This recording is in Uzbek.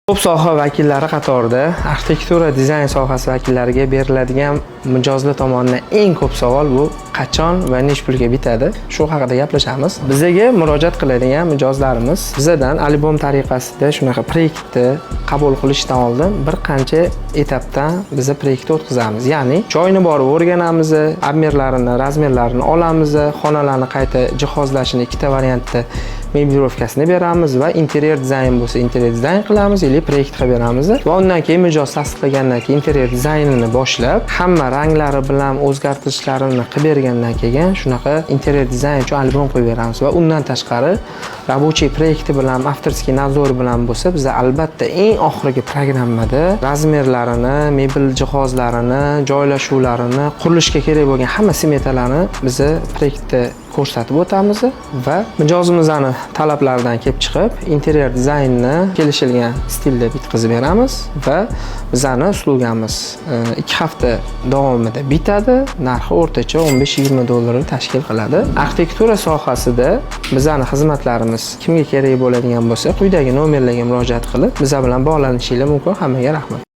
Ko'p soha vakillari qatorida arxitektura, dizayn sohasi vakillariga beriladigan mijozlar tomonidan eng ko'p savol bu: qachon va nechi pulga bitadi? Shu haqida gaplashamiz. Bizaga murojaat qiladigan mijozlarimiz bizadan albom tariqasida shunaqa proyektni qabul qilishdan oldin bir qancha etapdan biza proyektni o'tkazamiz. Ya'ni joyini borib o'rganamiz, обмер larini, размер larini olamiz, xonalarni qayta jihozlashini ikkita variantda меблировка sini beramiz va interyer dizayn bo'lsa, interyer dizayn qilamiz или proyekt qilib beramiz va undan keyin mijoz tasdiqlagandan keyin interyer dizaynini boshlab, hamma ranglari bilan o'zgartirishlarini qilib bergandan keyin shunaqa interyer dizayn uchun albom qo'yib beramiz. Va undan tashqari, рабочий proyekti bilan, авторский надзор bilan bo'lsa, biza albatta eng oxirgi programmada размер larini, mebel jihozlarini, joylashuvlarini, qurilishga kerak bo'lgan hamma smetalarni biza proyektda ko'rsatib o'tamiz va mijozimizni talablaridan kelib chiqib interyer dizaynni kelishilgan stilda bitkazib beramiz. Va bizani услуга miz 2 hafta davomida bitadi, narxi o'rtacha 15-20 dollarni tashkil qiladi. Arxitektura sohasida bizani xizmatlarimiz kimga kerak bo'ladigan bo'lsa, quyidagi nomerlarga murojaat qilib, biza bilan bog'lanishinglar mumkin. Hammaga rahmat.